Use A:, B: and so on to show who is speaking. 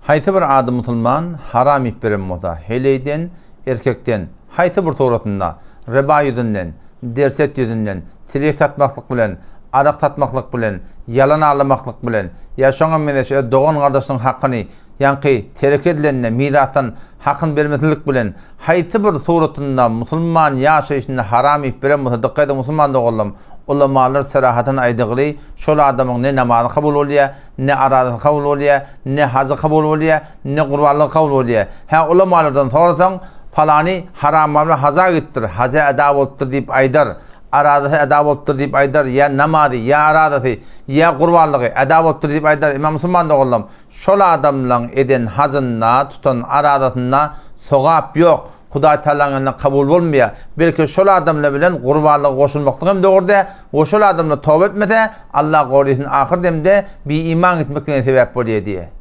A: Haýsy bir ady musulman haram iýip beren bolsa, heleýden, erkekden, haýsy bir suratynda, ryba ýüzünden, derset ýüzünden, tirýek satmaklyk bilen, arak satmaklyk bilen, ýalan aldamaklyk bilen, ýa şoňa meňzeş öz dogan-gardaşynyň hakyny, ýaňky terek edilende mirasdan hakyny bermesizlik bilen, haýsy bir suratynda musulman ýaşaýşynda haram iýip beren bolsa, dykgat ediň musulman doganlarym, ulamalar serahatan aýdygly, şol adamyň ne namazy kabul bolýar, Ne arazasy kabul bolýar, ne hajy kabul bolýar, ne gurbanlygy kabul bolýar. Hä, ulamalardan sorasaň, palany haram mal bilen haja gidipdir, hajy eda bolupdyr diýip aýdar, arazasy eda bolupdyr diýip aýdar, ýa namazy, ýa arazasy, ýa gurbanlygy eda bolupdyr diýip aýdar. Emma musulman doganlarym, şol adamlaň eden hajynda, tutan arazasynda sogap ýok. Hudaý Tagalaň ýanynda kabul bolmaýar. Belki şol adamlar bilen gurbanlyga goşulmaklyk hem dogry däl we şol adamlar toba etmese, Allah gorysyn ahyr demde biiman gitmekligine sebäp bolýar diýýär.